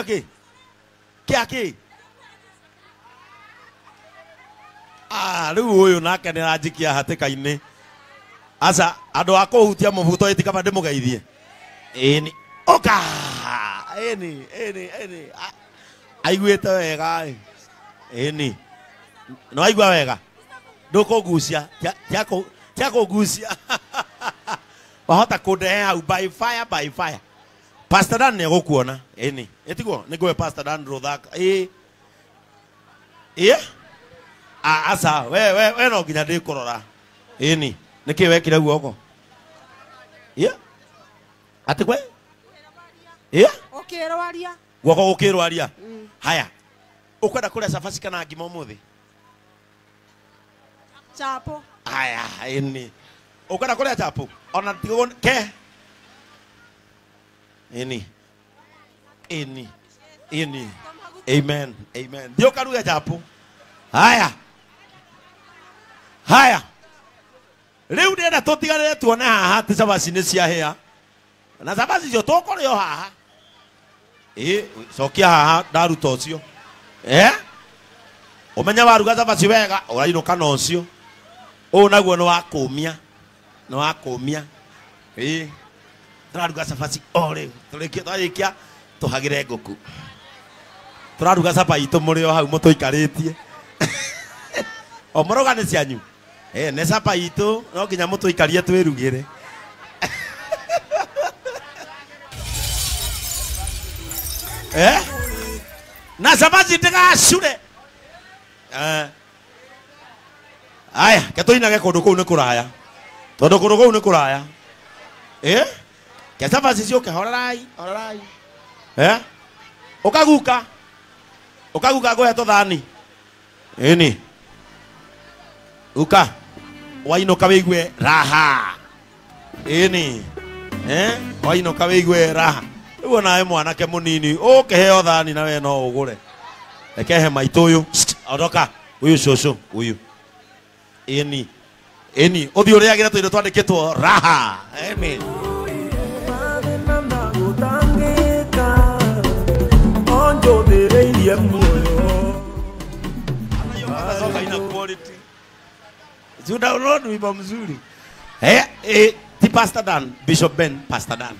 Ki? Kia ki? Ah, riu uyu nake ni aranjikia hatika-ini. Aca andu a kuhutia mubuto itikaba ndimugeithie. Ĩni. Oka. Ĩni, ĩni, ĩni. Aiguĩte wega. Ĩni. No aigua wega. Ndũkũgucia. Tia kũgucia. Wahota kũndehe hau by fire by fire. Pastor Dan nĩ egũkuona. Ĩni. Ĩtiguo nĩ Pastor Dan rũthaka. Ĩ. Ĩ. Aca we no nginya ndĩkũrora. Ĩni. Nĩkĩ wekire guoko? Ĩ. Atĩ kwe? Ĩ. Ũkĩrwaria. Guoko gũkĩrwaria. Haya. Ũkwenda kũrĩa cabaci kana ngima ũmũthĩ? Chapo. Haya, ĩni. Ũkwenda kũrĩa chapo? Ona tigo ke. Ĩni. Ĩni. Ĩni. Amen. Amen. Ndio karuge chapo. Haya. Haya. Rĩu ndĩrenda tũtiganĩre tuone haha atĩ cabaci nĩ ciahĩa. Na cabaci icio tũkũrĩa o haha. Ĩ, cokia haha ndaruta ũcio. Eh? Ũmenye waruga cabaci wega ũrainũka na ũcio. Ũũ naguo nĩ wa kũmia. Nĩ wa kũmia. Ĩ. Tũraruga cabaci o rĩu. Tũrĩkia twarĩkia tũhagĩre ngũkũ. Tũraruga caba itũ mũrĩ o hau mũtũikarĩtie. O mũroga nĩ cianyu. Eh, nĩ caba itũ no nginya mũtũikarie twĩrugĩre. Eh? Na cabaci ndĩgacure. Eh. Aya, ke tũinage kũndũ kũu nĩ kũraya. Tondũ kũndũ kũu nĩ kũraya. Eh? Ke cabaci ciũke horerai, horerai. Eh? Ũkaguka. Ũkaguka ngũhe tũthani. Ĩni. Uka. Wainũka wĩigue raha. Ĩni. Eh? Wainũka wĩigue raha. Rĩu onawe mwanake mũnini ũkĩheo thani na we no ũgũre. Reke he maitũ ũyũ. Ondoka. Ũyũ cũcũ, ũyũ. Ĩni. Ĩni. Ũthiĩ ũrĩagĩre tũindo twandĩkĩtwo raha. Amen. Si download wimbo mzuri. Eh, eh, ti Pastor Dan, Bishop Ben, Pastor Dan.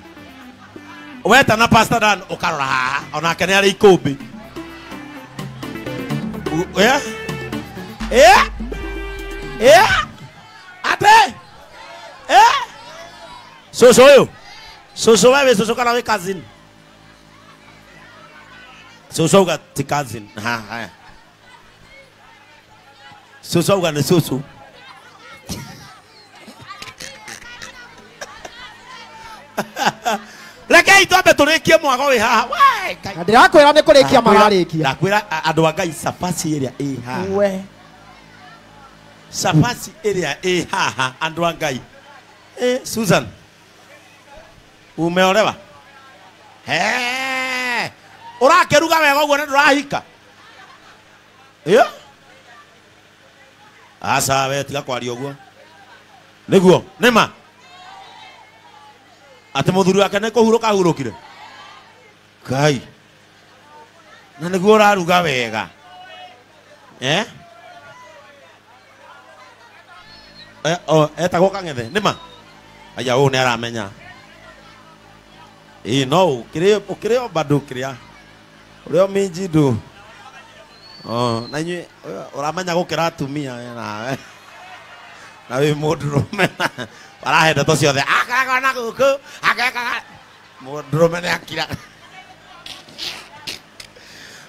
Weta na Pastor Dan ukarora haha onake nĩ arĩ ikũmbĩ. Eh? Eh? Eh? Ate? Eh? Cũcũ ũyũ. Cũcũ we wĩ cũcũ kana wĩ cousin? Cũcũ auga ti cousin. Ha, haya. Cũcũ auga nĩ cũcũ. Rekei twambe tũrĩkie mwago wĩ haha. Wee, Ngai. Na ndĩrakwĩra nĩ kũrĩkia mararĩkia. Ndakwĩra andũ a Ngai cabaci ĩrĩa ĩ haha. We. Cabaci ĩrĩa ĩ haha andũ a Ngai. Eh, Susan. Umeolewa? He. Ũrakĩruga wega ũguo na ndũrahika? Ĩ? Aca we tiga kwaria ũguo. Nĩguo, nĩma. Atĩ mũthuri wake nĩ kũhurũka ahurũkire. Ngai. Na nĩguo ũraruga wega. Eh? Eh, o, etagwo Kang'ethe, nĩma? Aya ũyũ nĩ aramenya. Ĩ no ũkĩrĩ ũkĩrĩ o bado ũkĩrĩa. Ũrĩ o minji ndũ. Oh, na inyuĩ ũramenya gũkĩra atumia we nawe. Na wĩ mũndũrũme arahe ndeto ciothe. Akoragwo na gũkũ, agekaga. Mũndũrũme nĩ akira.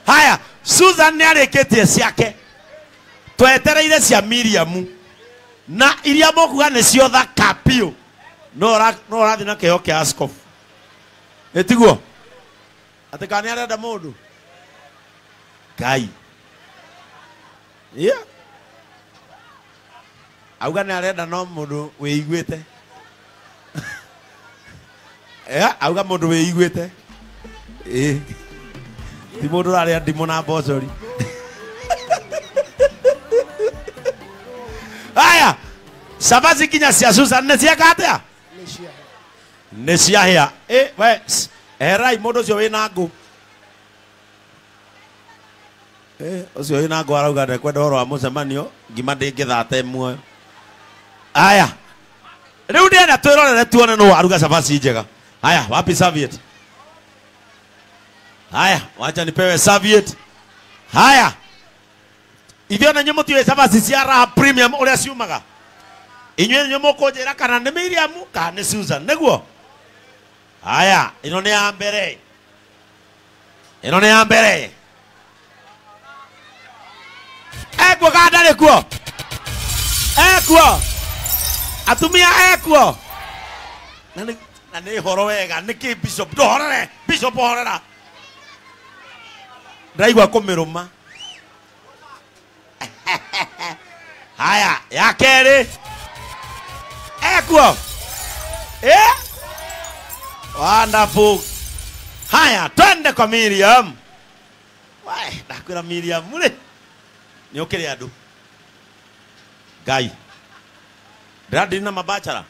Haya, Susan nĩ arĩkĩtie ciake. Twetereire cia Miriam. Na iria mũkuga nĩcio thaka biũ. No ũrathiĩ na kĩheo kĩa askofu. Ĩtiguo? Atĩ kana nĩ arenda mũndũ? Ngai. Yeah. Auga nĩ arenda no mũndũ wĩiguĩte. Yeah, auga mũndũ wĩiguĩte. Ĩ. Ti mũndũ ũrarĩa ndimũ na mbocori. Haya, cabaci nginya cia Susan nĩ cieka atĩa? Nĩ ciahĩa. Ĩ, we, eherai mũndũ ũcio wĩna ngũ. Ucio wina ngo arauga ndekwenda ũhoro wa mũcemanio ngima ndĩngĩthate muoyo. Aya, rĩu ndĩrenda twĩrorere tuone nũ waruga cabaci njega. Haya, wapi serviette? Haya, wacha nipewe serviette. Haya, ithuĩ ona inyuĩ mũtiũĩ cabaci cia Raha Premium ũrĩa ciumaga. Inyuĩ inyuĩ mũkũnjĩra kana nĩ Miriam kana nĩ Susan, nĩguo? Haya, ĩno nĩ ya mbere. Ĩno nĩ ya mbere. Ekuo kana ndarĩ kuo? Ekuo. Atumia ekuo. Na nĩ horo wega, nĩkĩ Bishop? Ndũhorere, Bishop horera. Ndaigua kũmĩrũma. Haya, ya kerĩ. Ekuo. Wonderful. Haya, twende kwa Miriam. Wae, ndakwĩra Miriam rĩ. Nĩ ũkĩrĩ andũ. Ngai. Ndĩrandiri na mabachara.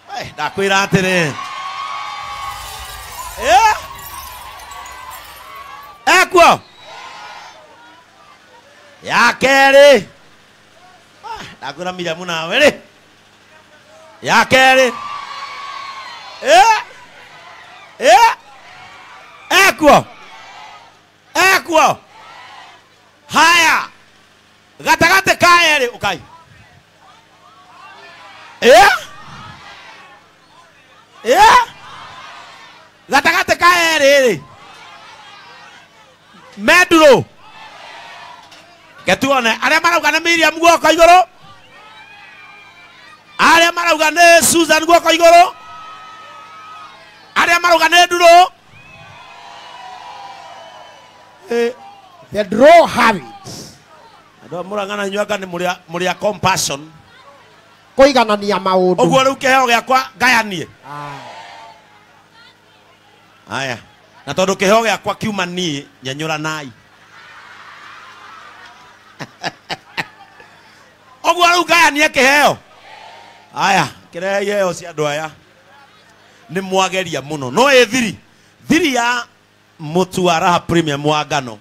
Wae, ndakwĩra atĩrĩ. Ekuo. Ya kerĩ. Ndakwĩra Miriam nawe rĩ. Ya kerĩ. Ekuo. Ekuo. Haya, gatagatĩ ka erĩ ũkai. Gatagatĩ ka erĩ rĩ. Menduro. Getuone arĩa marauga nĩ Miriam guoko igũrũ. Arĩa marauga nĩ Susan guoko igũrũ. Arĩa marauga nĩ Nduro. The draw habits. Andũ a Murang'a na inyuĩ anga nĩ mũrĩ a compassion. Kũiganania maũndũ. Ũguo rĩu kĩheo gĩakwa ngayanie. Aya, na tondũ kĩheo gĩakwa kiuma niĩ, nyenyũranai. Ũguo rĩu ngayanie kĩheo. Aya, kĩrehe iheo cia andũ aya. Nĩ mwageria mũno. No ĩ thiri. Thiri ya mũtu wa Raha Premium wa ngano.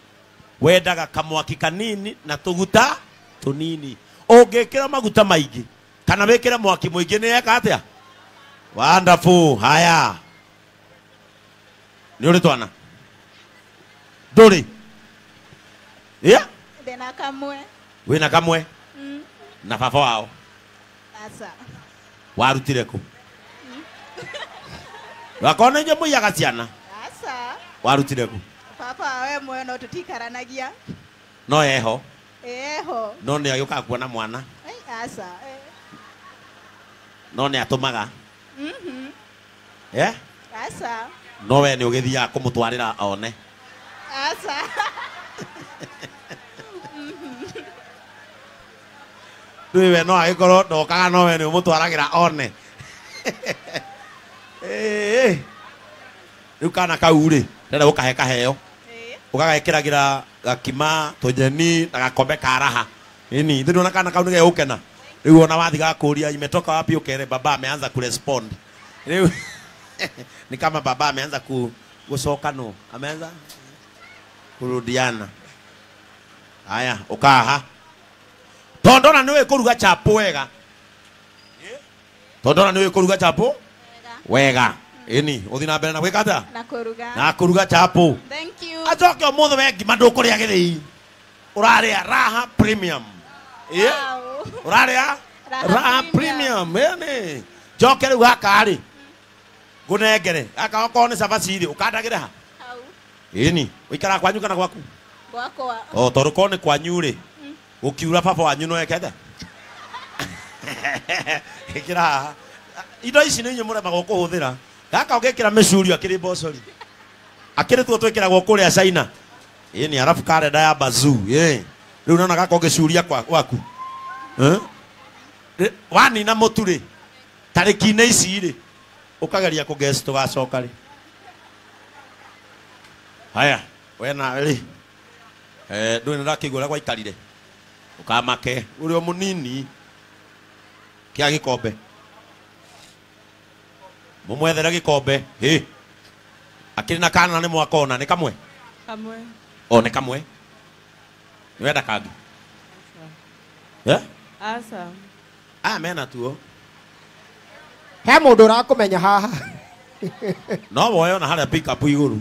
Wendaga kamwaki kanini na tũguta tũnini. Ũngĩkĩra maguta maingĩ kana wĩkĩre mwaki mũingĩ nĩ eka atĩa? Wonderful. Haya, nĩ ũrĩ twana? Ndũrĩ? Yeah? Ndĩna kamwe. Wĩna kamwe? Na baba wao? Aca. Warutire kũ? Wakorwo nĩ inyuĩ mũiyaga ciana? Aca. Warutire kũ? Baba we muoyo no tũtikaranagia. No eho? Eho. No nĩ agĩũkaga kuona mwana? Aca. No nĩ atũmaga? Aca. No we nĩ ũgĩthiaga kũmũtwarĩra one? Aca. Rĩu we no agĩkorwo ndokaga no we nĩ ũmũtwaragĩra one. Rĩu kana kau rĩ, ndĩrenda gũkahe kaheo. Ũgagekĩragĩra gakima, tũnyeni na gakombe ka raha. Ĩni, ithuĩ ndũrona kana kau nĩ gegũkena. Rĩu ona wathiĩ gakũria imetoka wapi ũkere baba ameanza kurespond. Rĩu ni kama baba ameanza gũcoka no, ameanza kurudiana. Haya, ũkaha. Tondũ ona nĩũĩ kũruga chapo wega. Tondũ ona nĩũĩ kũruga chapo wega. Ĩni, ũthiĩ na mbere na gwĩka atĩa? Na kũruga. Na kũruga chapo. Thank you. Acoke ũmũthĩ we ngima ndũkũrĩa gĩthĩi. Ũrarĩa Raha Premium. Ũrarĩa Raha Premium. Ĩni. Njoke rĩu gaka rĩ. Ngũnengere. Gaka okorwo nĩ cabaci rĩ, ũkandagĩre ha? Hau. Ĩni, ũikaraga kwanyu kana gwaku? Gwakwa. O tondũ korwo nĩ kwanyu rĩ, gũkiura baba wanyu no eke atĩa? Ĩkĩra haha. Indo ici nĩ inyuĩ mũremagwo kũhũthĩra. Gaka ũngĩkĩra mĩcurio akĩrĩ mbocori. Akĩrĩ tuo twĩkĩragwo kũrĩa China. Ĩni, arabu karenda ya bazoo. Rĩu nona gaka ũngĩcuria gwaku. Wanina mũtu rĩ, tarĩki-inĩ ici rĩ, ũkageria kũguess tũgacoka rĩ. Haya, we nawe rĩ. Ndũĩ nĩ ndakĩigua ũrĩa gwaikarire. Ũkamake, ũrĩ o mũnini. Kĩa gĩkombe. Mũmwethere gĩkombe. Hĩ. Akĩrĩ na kana nĩ mwakona, nĩ kamwe? Kamwe. O nĩ kamwe. Nĩwenda kangĩ? Eh? Aca. Aya mena tuo. He mũndũ ũrakũmenya haha. No woe ona harĩa pick up igũrũ.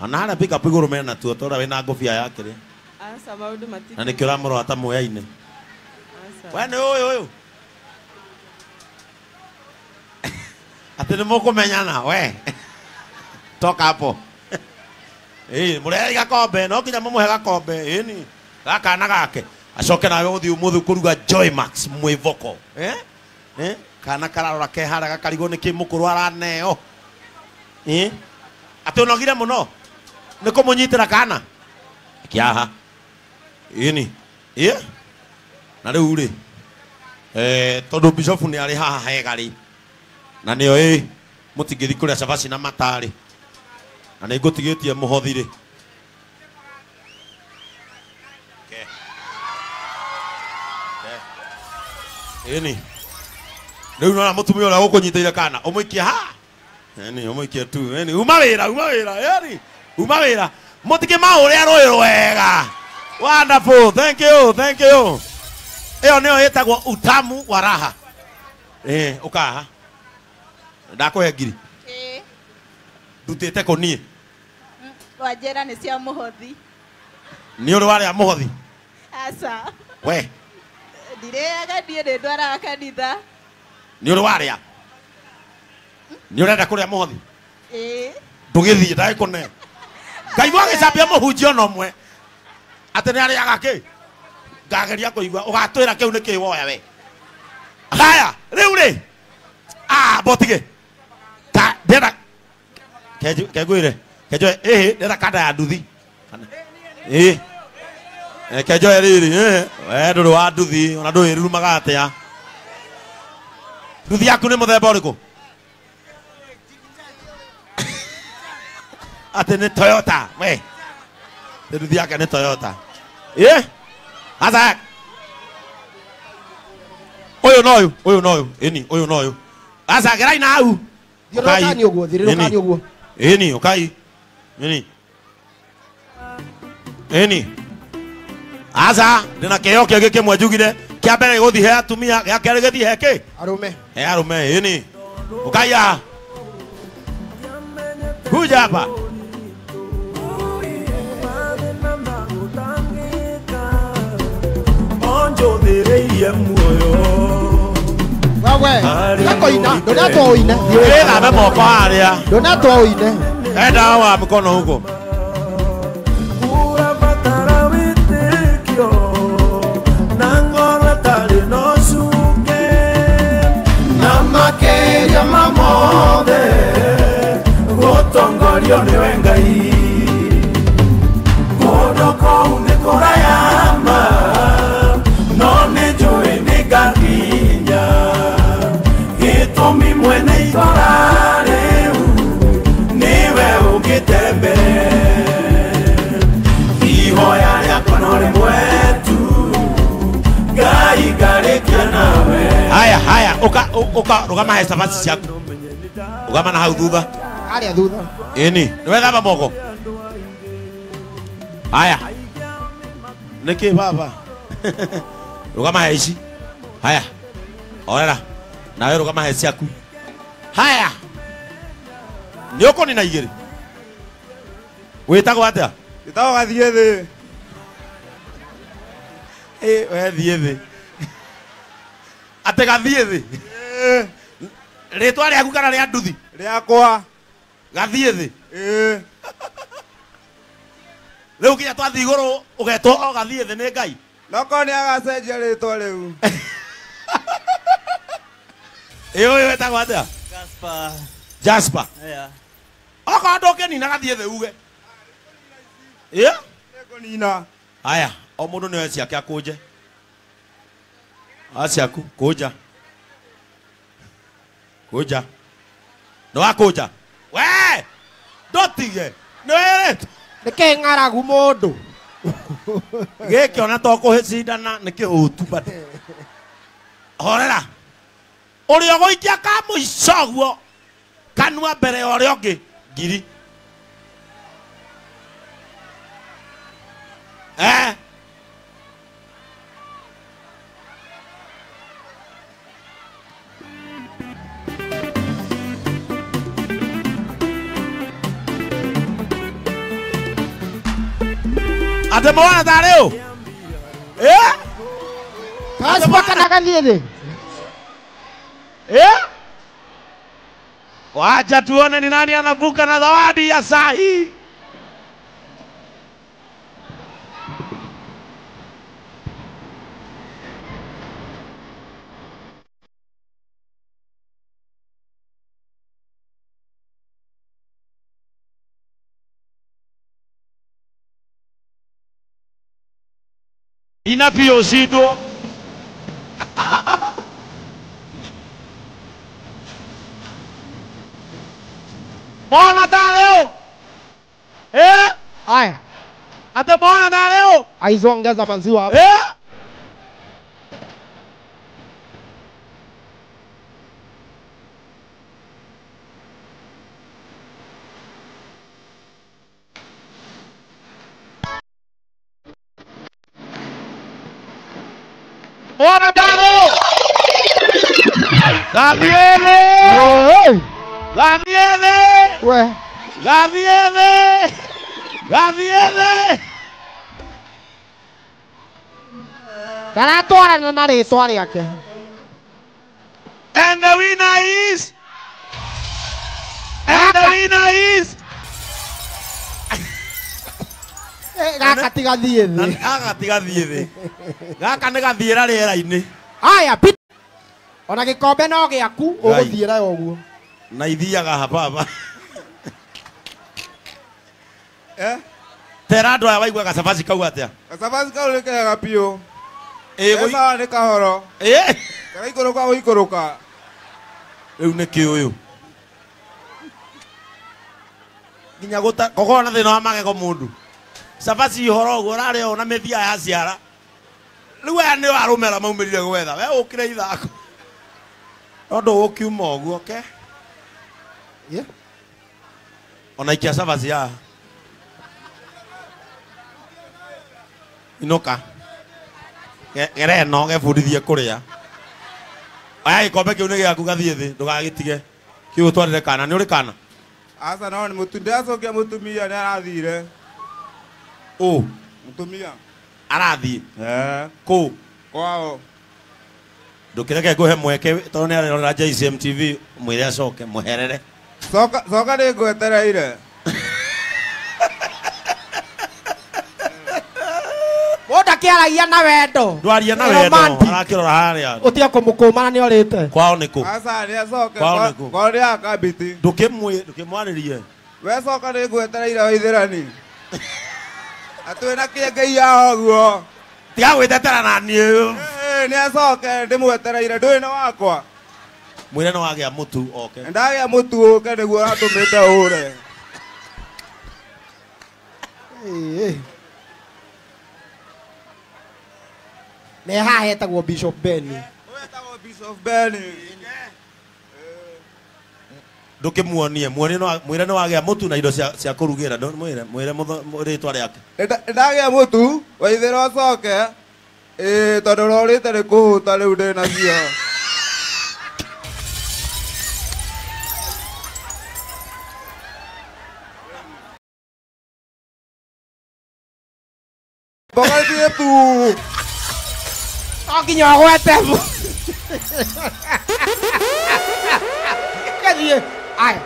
Ona harĩa pick up igũrũ mena tuo tora wĩna ngũbia ya kĩrĩa. Aca maũndũ mati. Na nĩkĩo ũramũrora ta muoya-inĩ. Aca. We nĩ ũyũ ũyũ. Atĩ nĩ mũkũmenyana we. Toka hapo. Ĩĩ mũrehe gakombe no nginya mũmũhe gakombe ĩni gakana gake. Acoke nawe ũthiĩ ũmũthĩ kũruga Joy Max mwĩvoko. Eh? Eh? Kana kararora ke harĩa gakarigwo nĩkĩ mũkũrũ araneo. Eh? Atĩ ũnogire mũno nĩ kũmũnyitĩra kana? Kĩaha. Ĩni. Ĩ? Na rĩu rĩ tondũ bishop nĩ arĩ haha hega rĩ na nĩo ĩ mũtingĩthiĩ kũrĩa cabaci na matarĩ na nĩ ngũtigĩtie mũhothi rĩ. Ke. Ke. Ĩni. Rĩu nona mũtumia ũrĩa ũkũnyitĩire kana ũmũikie ha. Ĩni ũmũikie tu. Ĩni uma wĩra uma wĩra. Ĩni uma wĩra. Mũtikĩmaũrĩa rũĩ rwega. Wonderful. Thank you. Thank you. Ĩyo nĩyo ĩtagwo utamu wa raha. Ũkaha. Ndakũhe ngiri. Ĩĩ. Ndutĩte kũ niĩ? Wanjĩra nĩ cia mũhothi. Nĩ ũrĩ warĩa mũhothi? Aca. We. Ndirĩaga niĩ nĩ ndwaraga kanitha. Nĩ ũrĩ warĩa? Nĩ ũrenda kũrĩa mũhothi? Ĩĩ. Ndũgĩthiĩ ndagĩkũne. Ngaigua agĩcambia mũhunjia ona ũmwe. Atĩ nĩ arĩaga kĩ? Ngageria kũigua ũgatwĩra kĩu nĩ kĩ woya we. Haya, rĩu rĩ. Ah, botige. Ka ndĩrenda kengwĩre. Kenjoe ĩhĩ ndĩrenda kanda ya nduthi. Ĩĩ. Kenjoe rĩrĩ ĩĩ we ndũrĩ wa nduthi ona ndũĩrumaga atĩa. Nduthi yaku nĩ mũthemba ũrĩkũ? Atĩ nĩ Toyota we. Nduthi yake nĩ Toyota. Ĩĩ. Asa. Ũyũ no ũyũ, ũyũ no ũyũ, ĩni, ũyũ no ũyũ. Asa gerai na hau. Thiũrũrũkani ũguo, thiũrũrũkani ũguo. Ĩni, ũkai. Ĩni. Ĩni. Asa, ndĩna kĩheo kĩngĩ kĩmwe njugire. Kĩa mbere gĩgũthiĩ he atumia, gĩa kerĩ gĩthiĩ he kĩ? Arũme. He arũme, ĩni. Ũkai haha. Kuja hapa. Wewe, gakoina, ndũnatwo ũine. Wĩthambe moko harĩa. Ndũnatwo ũine. Enda wa mkono huko. Haya haya uka uka rugama he cabaci ciaku. Rugama na hau thutha. Harĩa thutha. Ĩni, nĩwethamba moko. Haya. Nĩkĩ baba? Rugama he ici. Haya. Orera. Nawe rugama he ciaku. Haya. Nĩ ũkũnina igĩrĩ. Wĩtagwo atĩa? Wĩtagwo Gathiĩ thĩ. Ĩ, we thiĩ thĩ. Atĩ gathiĩ thĩ? Ĩĩ. Rĩtwa rĩaku kana rĩa nduthi? Rĩakwa. Gathiĩ thĩ? Ĩĩ. Rĩu nginya twathiĩ igũrũ ũgetwo o gathiĩ thĩ nĩ Ngai? Nokorwo nĩ agacenjia rĩtwa rĩu. Ĩ ũyũ wĩtagwo atĩa? Jasper. Jasper. Yeah. Okorwo ndũngĩnina gathiĩ thĩ uge. Ĩ? Nĩngũnina. Haya, o mũndũ nĩoe ciake akũnje. Aciaku kũnja. Kũnja. Nĩ wakũnja. We! Ndũtige. Nĩ wĩrĩtwo. Nĩkĩ ng'aragu mũndũ? Gĩkĩ ona to kũcindana nĩ kĩhũtu bado. Horera. Ũrĩa ũgũikia ka mũico guo kanua mbere ya ũrĩa ũngĩ ngiri. Eh? Ate mwana tarĩ ũ? Eh? Kaspa kana gathiĩ thĩ. Eh? Wacha tuone ni nani anavuka na zawadi ya saa hii. Ina pia ushindwo. Mwana tarĩ ũ? Eh? Aya. Ate mwana tarĩ ũ? Aizo ongeza maziwa hapo. Eh? Mwana tarĩ ũ? Gathiĩ thĩ! Oi. Gathiĩ thĩ! We. Gathiĩ thĩ! Gathiĩ thĩ! Ndaratwarana na rĩtwa rĩake. And the winner is. And the winner is. Eh, gaka ti gathiĩ thĩ. Gaka ti gathiĩ thĩ. Gaka nĩ gathiĩra rĩera-inĩ. Aya, ona gĩkombe no gĩaku ũgũthiĩra ũguo. Na ithiaga ha baba. Eh? Tera andũ aya waigua gacabaci kau atĩa? Gacabaci kau nĩ kega biũ. Ĩ sawa nĩ kahoro. Ĩ karaikũrũka gũikũrũka. Rĩu nĩ kĩ ũyũ? Nginya gũta kokorwo na thĩna wa magego mũndũ. Cabaci ihoro ũguo ũrarĩa ũũ na mĩthia ya ciara. Rĩu aya nĩo arũme arĩa maumĩrire gwetha. We ũkĩre ithako. No ndũgũkiuma ũguo ke? Yeah. Ona ikia cabaci haha. Inũka. Gere ĩno gebundithie kũrĩa. Oya gĩkombe kĩu nĩ gĩaku gathiĩ thĩ ndũgagĩtige. Kĩu ũtwarĩre kana nĩ ũrĩ kana? Aca no nĩ mũtu ndĩracokia mũtumia nĩ arathire. Ũ? Mũtumia. Arathiĩ? Eh. Kũ? Kwao. Ndũkĩreke ngũhe mweke tondũ nĩ arerorera JCM TV mwĩre acoke mũherere. Coka coka nĩ ngwetereire. Mũndũ akĩaragia na wendo. Ndwaria na wendo, arakĩrora harĩa. Ũtige kũmũkũmana nĩ orĩte. Kwao nĩ kũ? Aca nĩ acoke. Kwao nĩ kũ? Kwao nĩ akambiti. Ndũkĩmwarĩrie. We coka nĩ ngwetereire waithĩrani. Atwĩ na kĩengei yao ũguo. Tiga gwĩtetera na niĩ. Nĩ acoke ndĩmwetereire ndũĩ nĩ wakwa. Mwĩre nĩ wagĩa mũtu oke. Ndagĩa mũtu ũke nĩguo ũratũmĩte ũre. Nĩ haha hetagwo Bishop Benny. Wetagwo Bishop Benny. Ndũkĩmuonie, muonie mwĩre nĩ wagĩa mũtu na indo cia kũrugĩra, mwĩre mwĩre rĩtwa rĩake. Ndagĩa mũtu waithĩra ũcoke. Ĩĩ tondũ ũrorĩte nĩ kũhũta rĩu ndĩ nacio. Mboga thiĩ tu. No nginya ũgwete. Gathiĩ. Aya.